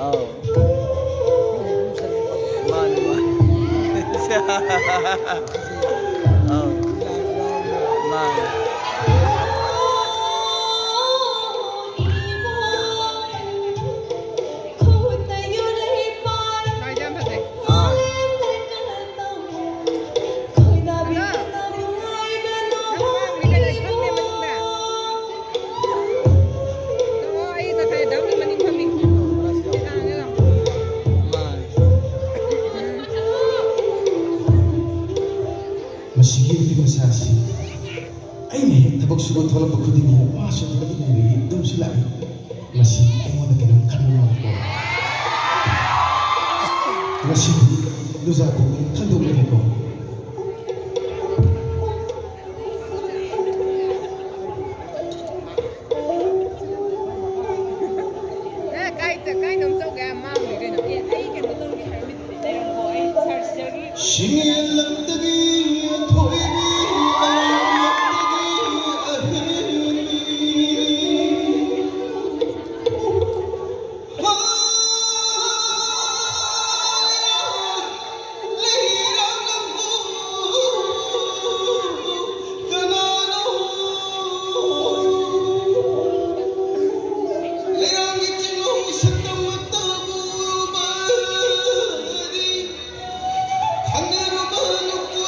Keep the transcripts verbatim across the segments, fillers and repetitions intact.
ꯑꯧ꯫ ꯃꯥꯅꯤ, ꯃꯥꯅꯤ꯫ ꯑꯧ꯫ ꯃꯥꯅꯤ꯫ ꯃꯁꯤꯒꯤ ꯅꯨꯄꯤ ꯃꯆꯥꯁꯤ ꯑꯩꯅ ꯍꯦꯛ ꯊꯕꯛ ꯁꯨꯕ ꯊꯣꯛꯂꯛꯄ ꯈꯨꯗꯤꯡꯒꯤ ꯃꯥꯁꯨ ꯑꯗꯨꯝ ꯏꯟꯅꯔꯛꯏ, ꯑꯗꯨꯝꯁꯨ ꯂꯥꯛꯏ꯫ ꯃꯁꯤ ꯑꯩꯉꯣꯟꯗ ꯀꯩꯅꯣꯝ ꯈꯟꯕ ꯃꯥꯜꯂꯤꯀꯣ꯫ ꯉꯁꯤꯗꯤ ꯂꯨꯖꯥ ꯀꯣꯛꯅ ꯈꯟꯗꯣꯛꯂꯒꯦꯀꯣ꯫ ꯁꯤꯡꯌꯦꯜꯂꯛꯇꯒꯤ ꯊꯣꯏꯕꯤ, ꯑꯌꯦꯜꯂꯛꯇꯒꯤ ꯑꯍꯦꯟꯕꯤ꯫ ꯍꯥ, ꯂꯩꯔꯥꯡ ꯅꯪꯕꯨ ꯀꯅꯥꯅꯣ? ꯂꯩꯔꯥꯡꯒꯤ ꯆꯤꯡꯂꯣꯝꯒꯤ ꯁꯛꯇꯝ ꯑꯃꯠꯇꯕꯨ ꯎꯔꯨꯕꯗꯤ ꯈꯟꯅꯔꯨꯕ ꯅꯨꯄꯨ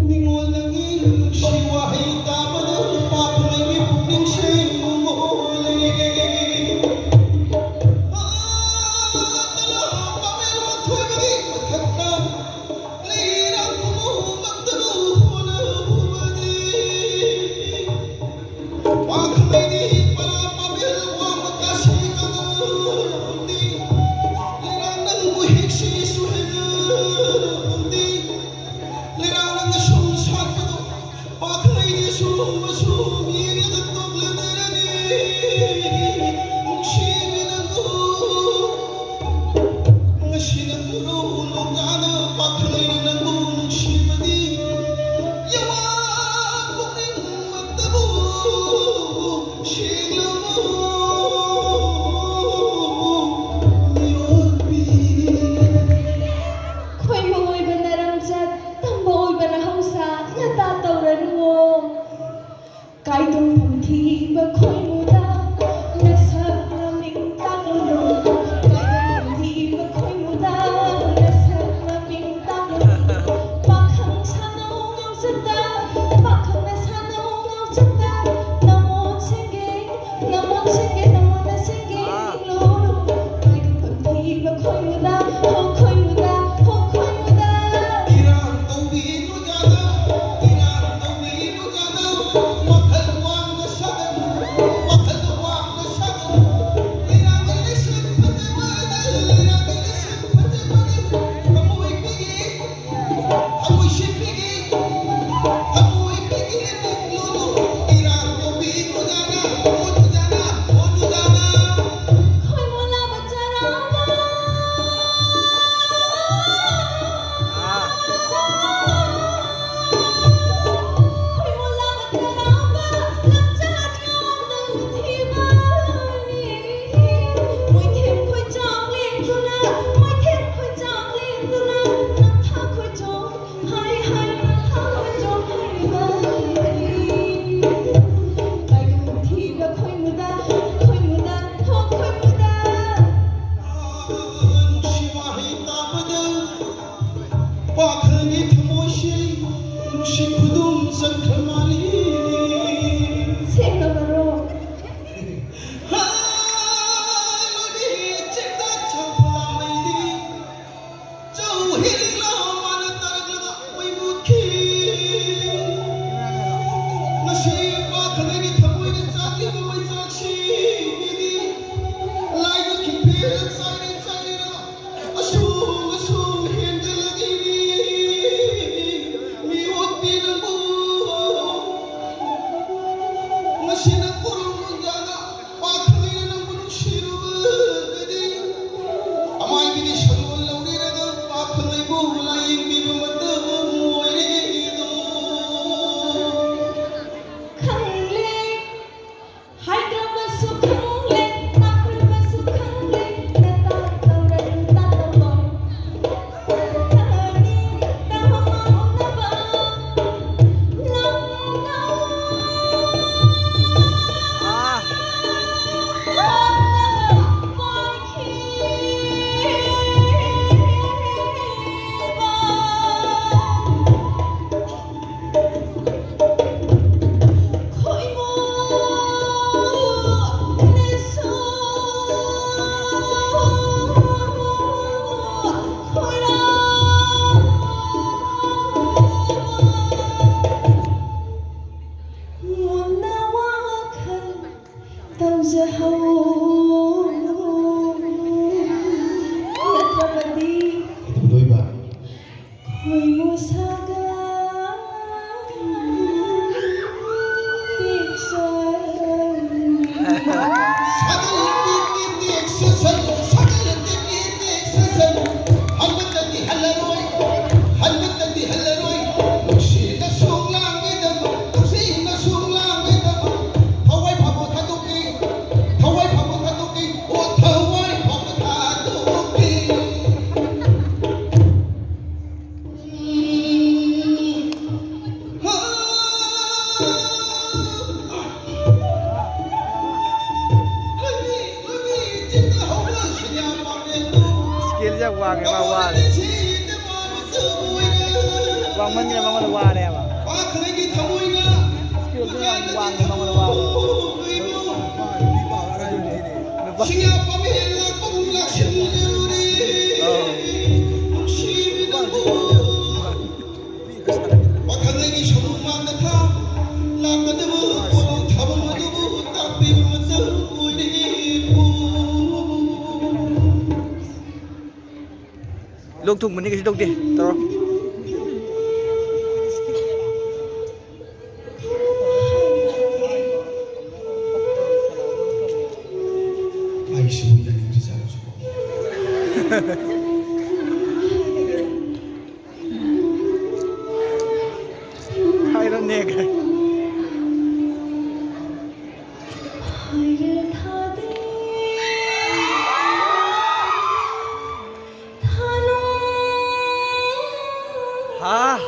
ꯅꯤꯡꯉꯣꯜ ꯅꯪꯒꯤ ꯅꯨꯡꯁꯤ ꯋꯥꯍꯩ ꯇꯥꯕꯗ ꯄꯥꯈꯪꯒꯤ ꯄꯨꯛꯅꯤꯡꯁꯦ ꯃꯣꯍꯣꯜꯂꯦ꯫ ꯑꯥ, ꯇꯂꯥ ꯄꯥꯃꯦꯜ ꯋꯥꯡꯊꯣꯏꯕꯒꯤ ꯃꯊꯛꯇ ꯂꯩꯔꯥꯡ ꯈꯨꯃꯨꯃꯛꯇꯕꯨ ꯍꯣꯠꯅꯕꯗꯤ ꯄꯥꯈꯪꯂꯩꯗꯤ ꯄꯂꯥ ꯄꯥꯃꯦꯜ ꯋꯥꯡꯃ ꯀꯥꯁꯤ ꯀꯪꯂꯨꯝꯗꯤ ꯂꯩꯔꯥꯡ ꯅꯪꯕꯨ ꯍꯦꯛꯁꯤ ꯁꯨꯍꯦꯜ ꯂꯩꯔꯥꯡ ꯅꯪꯅ ꯁꯨꯝ ꯁꯥꯠꯄꯗꯣ ꯄꯥꯈꯪꯂꯩꯗꯤ ꯁꯨꯝ ꯁꯨꯝ ꯌꯦꯡꯂꯒ ꯇꯣꯛꯂꯗꯔꯅꯤ꯫ ꯅꯨꯡꯁꯤꯕꯤ ꯅꯪꯕꯨ ꯉꯁꯤ ꯅꯪꯕꯨ ꯂꯧ ꯂꯣꯡꯗꯥꯅ ꯄꯥꯈꯪꯂꯩꯅ ꯅꯪꯕꯨ ꯅꯨꯡꯁꯤꯕꯗꯤ ꯌꯥꯋꯥ ꯄꯨꯛꯅꯤꯡꯃꯛꯇꯕꯨ ꯁꯦꯡꯂꯕꯨ ꯃꯤꯑꯣꯏꯕꯤ꯫ ꯈꯣꯏꯃꯨ ꯑꯣꯏꯕ ꯅꯔꯝꯆꯠ ꯇꯝꯕ ꯑꯣꯏꯕ ꯅꯍꯧꯁꯥ ꯅꯇꯥ ꯇꯧꯔꯅꯨꯋꯣ꯫ ꯀꯥꯏꯗꯣꯡꯐꯝ ꯊꯤꯕ ꯈꯣꯏꯃꯨꯗ ꯅꯁꯛ ꯃꯃꯤꯡ ꯇꯥꯛꯂꯨꯅꯨ꯫ ꯀꯥꯏꯗꯣꯡꯐꯝ ꯊꯤꯕ ꯈꯣꯏꯃꯨꯗ ꯅꯁꯛ ꯃꯃꯤꯡ ꯇꯥꯛꯂꯨꯅꯨ꯫ ꯄꯥꯈꯪ ꯁꯥꯅꯧ ꯉꯥꯎꯆꯠꯇ, ꯄꯥꯈꯪꯅ ꯁꯥꯅꯧ ꯉꯥꯎꯆꯠꯇ꯫ ꯅꯃꯣꯟ ꯁꯦꯡꯒꯦ, ꯅꯃꯣꯟ ꯁꯦꯡꯒꯦ, ꯅꯃꯣꯟꯅ ꯁꯦꯡꯒꯦ ꯅꯤꯡꯂꯨꯅꯨ꯫ ꯀꯥꯏꯗꯣꯡꯐꯝ ꯊꯤꯕ ꯈꯣꯏꯃꯨꯗ, ꯍꯣ ꯈꯣꯏꯃꯨꯗ, ꯍꯣ ꯈꯣꯏꯃꯨꯗ꯫ ꯏꯔꯥꯡ ꯇꯧꯕꯤꯅꯨ ꯖꯥꯗꯧ, ꯏꯔꯥꯡ ꯇꯧꯕꯤꯅꯨ ꯖꯥꯗꯧ꯫ ꯋꯥꯈꯜ ꯋꯥꯡꯅ ꯁꯥꯒꯅꯨ, ꯋꯥꯈꯜ ꯋꯥꯡꯅ ꯁꯥꯒꯅꯨ꯫ ꯂꯩꯔꯥꯡꯒꯤ ꯂꯤꯁꯤꯡ ꯐꯖꯕꯅ, ꯂꯩꯔꯥꯡꯒꯤ ꯂꯤꯁꯤꯡ ꯐꯖꯕꯅ ꯊꯃꯣꯏ ꯄꯤꯒꯦ, ꯊꯃꯣꯏ ꯁꯦꯠꯄꯤꯒꯦ, ꯊꯃꯣꯏ ꯄꯤꯒꯦ ꯅꯤꯡꯂꯨꯅꯨ꯫ ꯏꯔꯥꯡ ꯇꯧꯕꯤꯅꯨ ꯖꯥꯅ, ꯍꯣ ꯖꯥꯅ, ꯍꯣ ꯖꯥꯅ꯫ ꯈꯣꯏꯃꯨ ꯂꯥꯕ ꯆꯔꯥꯕ꯫ ꯅꯨꯡꯁꯤ ꯋꯥꯍꯩ ꯇꯥꯕꯗ ꯅꯪꯒꯤ ꯊꯃꯣꯏꯁꯤ ꯅꯨꯡꯁꯤ ꯈꯨꯗꯨꯝ ꯆꯟꯈ꯭ꯔ ꯃꯥꯜꯂꯤ꯫ ꯁꯦꯡꯂꯕꯔꯣ? ꯍꯥ, ꯂꯣꯏꯕꯤ ꯆꯦꯛꯇ ꯆꯪꯈ꯭ꯔ ꯃꯩꯗꯤ꯫ ꯆꯧ ꯍꯦꯜꯂꯤꯂꯣ ꯃꯥꯅ ꯇꯥꯔꯛꯂꯒ ꯃꯩ ꯃꯨꯠꯈꯤ꯫ ꯉꯁꯤ ꯄꯥꯈꯪꯒꯤ ꯊꯃꯣꯏꯗ ꯆꯥꯛꯂꯤꯕ ꯃꯩꯆꯥꯛꯁꯤ ꯃꯤꯗꯤ ꯂꯥꯏꯗ ꯈꯤꯛꯐꯦ ꯆꯥꯏꯔꯦ ꯆꯥꯏꯔꯦ꯫ ꯑꯁꯨꯝ ꯑꯁꯨꯝ ꯍꯦꯟꯖꯤꯜꯂꯛꯏ꯫ ꯃꯤ ꯑꯣꯠꯄꯤ ꯅꯪꯕꯨ꯫ ꯉꯁꯤ ꯅꯪ ꯀꯣꯔꯧ ꯅꯨꯡꯖꯥꯅ ꯄꯥꯈꯪꯅ ꯅꯪꯕꯨ ꯅꯨꯡꯁꯤꯔꯨꯕꯗꯤ ꯑꯃꯥꯏꯕꯤꯗꯤ ꯁꯪꯒꯣꯜ ꯂꯧꯔꯤꯔꯒ ꯄꯥꯈꯪ ꯑꯩꯕꯨ ꯂꯥꯌꯦꯡꯕꯤꯕ ꯃꯇꯝ ꯑꯣꯏꯔꯦꯗꯣ꯫ ꯈꯪꯂꯦ꯫ ꯍꯥꯏꯗ꯭ꯔꯕꯁꯨ ꯈꯪꯂꯦ, ꯇꯥꯛꯇ꯭ꯔꯕꯁꯨ ꯈꯪꯂꯦ, ꯅꯇꯥ ꯇꯧꯔꯅꯨ, ꯇꯥ ꯇꯧꯔꯣ꯫ ꯈꯪꯉꯅꯤ, ꯇꯥ ꯃꯃꯥ ꯑꯣꯟꯅꯕ꯫ ꯂꯥꯎꯅ, ꯂꯥꯎꯅ, ꯄꯥꯏꯈꯤꯕ꯫ ꯋꯥꯡꯃꯟꯈ꯭ꯔꯦ, ꯃꯉꯣꯟꯗ ꯋꯥꯔꯦꯕ꯫ ꯄꯥꯈꯪꯒꯤ ꯊꯃꯣꯏꯅ ꯁ꯭ꯀꯦꯜꯗꯨ ꯌꯥꯝ ꯋꯥꯡꯉꯦ, ꯃꯉꯣꯟꯗ ꯋꯥꯔꯦ꯫ ꯅꯨꯄꯥ ꯁꯤꯡꯌꯥ ꯄꯥꯝꯕꯤ ꯂꯥꯛꯄꯒꯨꯝ ꯂꯥꯛꯁꯤꯜꯂꯨꯔꯦ꯫ ꯑꯧ꯫ ꯅꯨꯡꯁꯤꯕꯤ ꯅꯪꯕꯨ꯫ ꯄꯥꯈꯪꯒꯤ ꯁꯃꯨ ꯃꯥꯡꯗ ꯊꯥ ꯂꯥꯛꯀꯗꯕ ꯄꯣꯠ ꯊꯥꯕ ꯑꯗꯨꯕꯨ ꯇꯥꯛꯄꯤꯕ ꯃꯇꯝ ꯑꯣꯏꯔꯦ꯫ ꯂꯣꯛ ꯊꯨꯡꯕꯅꯤ, ꯀꯩꯁꯨ ꯇꯧꯗꯦ꯫ ꯇꯧꯔꯣ꯫ ꯑꯩꯁꯤꯕꯨ ꯌꯥꯅꯤꯡꯗ꯭ꯔꯤꯖꯥꯠꯂꯣ ꯁꯤꯕꯣ? ꯍꯥꯏꯔꯣꯅꯦ꯫ ꯍꯥ?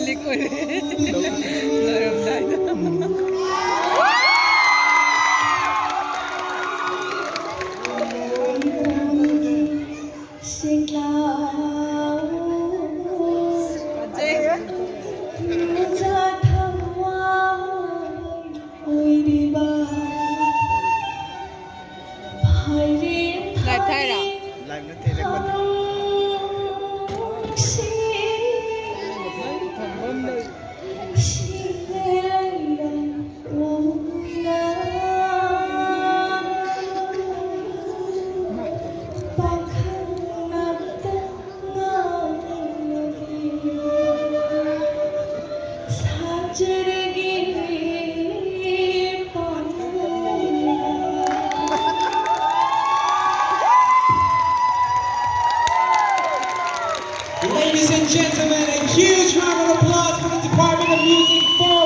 ꯂꯤꯛ ꯑꯣꯏꯔꯦ꯫ ꯂꯣꯏꯔꯝꯗꯥꯏꯗ꯫ Live ꯊꯥꯏꯔꯣ? Live ꯅꯠꯇꯦ, record꯫ Ladies and gentlemen, a huge round of applause for the Department of Music for